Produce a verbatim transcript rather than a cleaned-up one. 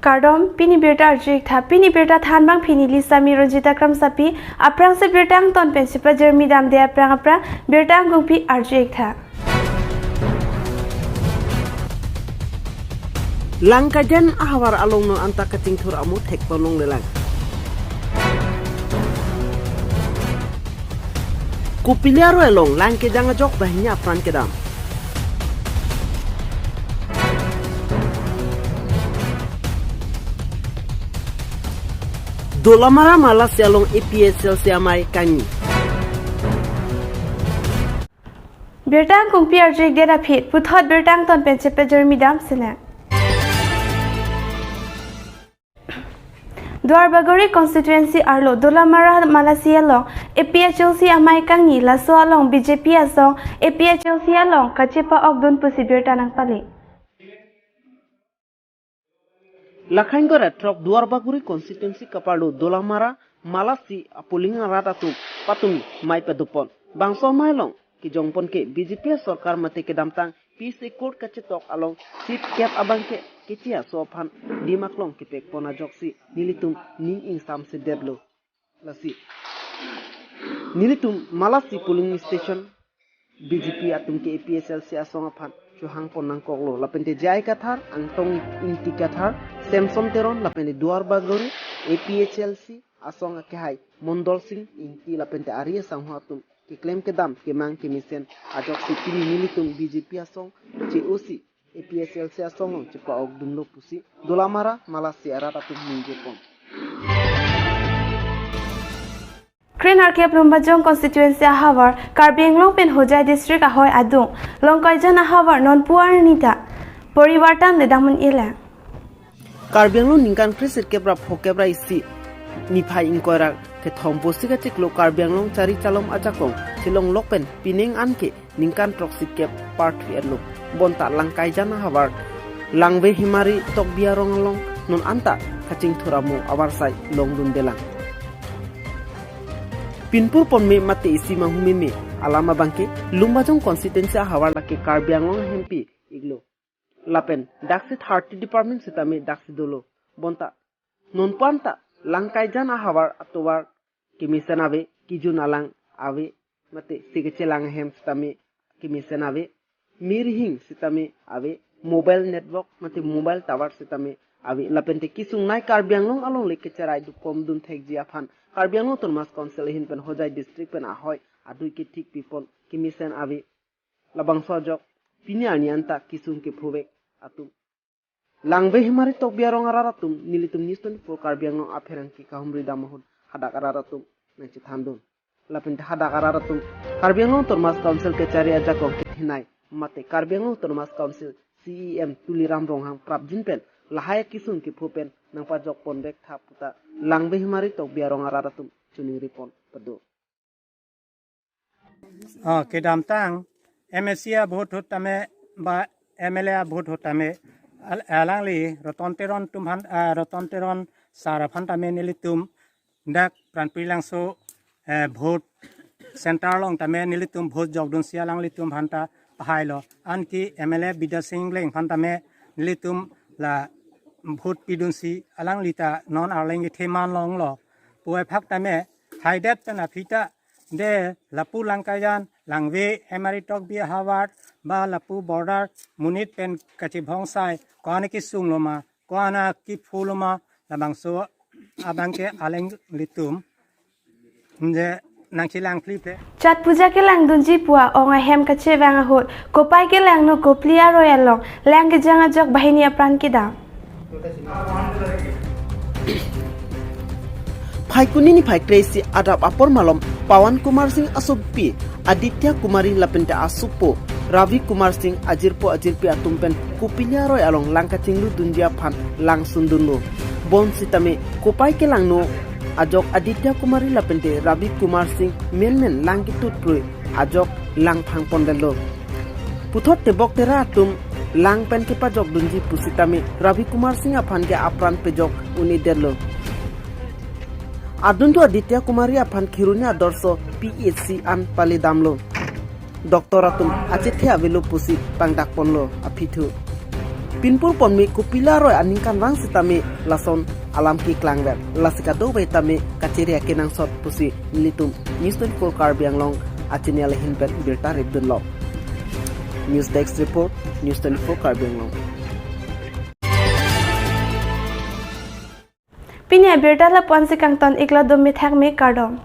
Kardom, pini birta arju-ik tha. Pini birta thanbang pini Lisami Ronjita Kramsapi, aphrangsi birta angton pen chepajirmi damde aphrang aphrang birta angkungpi arju-ik tha. Langkaijan ahavar along non anta kachingthur amo thekponlonglelang. Kopili aroi along lang kejang ajok banghini apran kedam. Dolamara Malasi along A P H L C amei kangni. Birta angkungpi arju-ikdet aphi, puthot birta angton pen chepajirmi damsi lang. Duarbagori constituency arlo Dolamara Malasi along A P H L C amei kangni, laso along B J P asong A P H L C along kachepa-okdun pusi birta nangpale. Lakhain kora throk Duarbagori constituency kaparlo Dolamara Malasi a-polling arat atum patumi mei padopon. Bangso amei along kejongpon ke B J P sorkar mate kedamtang peace accord kachetok along seat kep abangke keche aso aphan dim aklong kepekpon ajoksi nelitum ning ingsamsedetlo. Lasi nelitum Malasi polling station B J P atum ke A P H L C asong aphan chohangpon nangkoklo. Lapente J I Kathar, Angtong Ingti Kathar, Samson Teron, lapente Duarbagori A P H L C asong akehai Mondol Sing Ingti lapente ari asangho atum keklem kedam kemang kemesen ajoksi pini nelitum B J P asong che-osi A P H L C asong along chepa-okdunlo pusi Dolamara Malasi arat atum ningjepon. Kre-nerkep Lumbajong constituency ahavar Karbi Anglong pen Hojai district ahoi adung Langkaijan ahavar nonpu arni ta porivartan ledam un-elang. Karbi Anglong ningkan kresirkep ra phokep ra isi niphai ingkoi ra kethom pusi kachiklo Karbi Anglong chari chalom ajakong chelonglok pen pining anke ningkan throksi kep parthi etlo. Bonta Langkaijan ahavar Langve Himari Tokbi arong along non anta kachingthur amo avarsai longdundelang. Pinpur ponme mate isi manghu meme alam abangke Lumbajong constituency ahavar lake Karbi Anglong ahempi iklo. Lapen daksi thirty department sitame daksi dolo. Bonta nonpu anta Langkaijan ahavar atovar kemesen ave, kejun alang ave, mate sikechelang ahem sitame kemesen ave, mirhing sitame ave, mobile network mate mobile tower sitame ave, lapente kesungnei Karbi Anglong alongle kecherai dukom dun thekji aphan Karbi Anglong Autonomous Council ahin pen Hojai district pen ahoi adui kethik pipon kemesen ave. Labangso ajok pini arni anta kesung kephovek atum Langve Himari Tokbi arong arat atum nelitum News twenty-four Karbi Anglong apherangke kahumri dam ahut hadak arat atum nangchethandun. Lapente hadak arat atum Karbi Anglong Autonomous Council kechari ajakong kethenei mate Karbi Anglong Autonomous Council C E M Tuliram Ronghang prapjin pen lahai akesung kepho pen nangpajokponvek tha puta Langve Himari Tokbi arong arat atum chiningripon pado. Oh, kedamtang M A C a-vote ahut tame ba M L A a-vote ahut tame al-, alangli Roton Teron atum aphan, ah, Roton Teron sir aphan tame nelitum dak Pranpri Langso, eh, vote center along tame nelitum vote jokdunsi alanglitum aphanta pahailo. Anke M L A Bidya Sing Engleng aphan tame nelitum la vote pidunsi alangli ta non Arleng kethe man longlo. Puvoiphak tame haidet pen aphi ta de lapu Langkaijan, Langve Himari Tokbi ahavar, ba lapu border monit pen kachibhongsai, ko-an akesung loma, ko-an akepho loma, labangso abangke alanglitum je nangchelang phliple. Chhat puja kelangdunji pu a-ong ahem kachevang ahut, kopai kelangno kopili aroi along lang kejang ajok banghini apran kedam. Phaikuni niphai kre-isi adap apor malom Pawan Kumar Singh asopi Aditya Kumari lapente asopo Ravi Kumar Singh ajirpo ajirpi atum pen kopili aroi along lang kachingludunji aphan langsundunlo. Bonsitame kopai kelangno ajok Aditya Kumari lapente Ravi Kumar Singh menmen lang ketutprui ajok lang phangpondetlo. Puthot tebok tera atum lang pen kepajokdunji pusitame Ravi Kumar Singh aphan ke apran pejok un-edetlo. Aduntu Aditya Kumari aphan Kheroni Adarsh P H C an paledamlo. Doctor atum achethe avelo pusi pangdakponlo aphi thu. pinpur ponme kopilo aroi aningkanvang sitame lason alam keklangver, lasi kadokave tame kachere akenangsot pusi nelitum News twenty-four Karbi Anglong achannel ahin pen birta ripdunlo. News Desk Report, News twenty-four Karbi Anglong. Pini abirta lapu-ansi kangton iklo, dome thakme, kardom.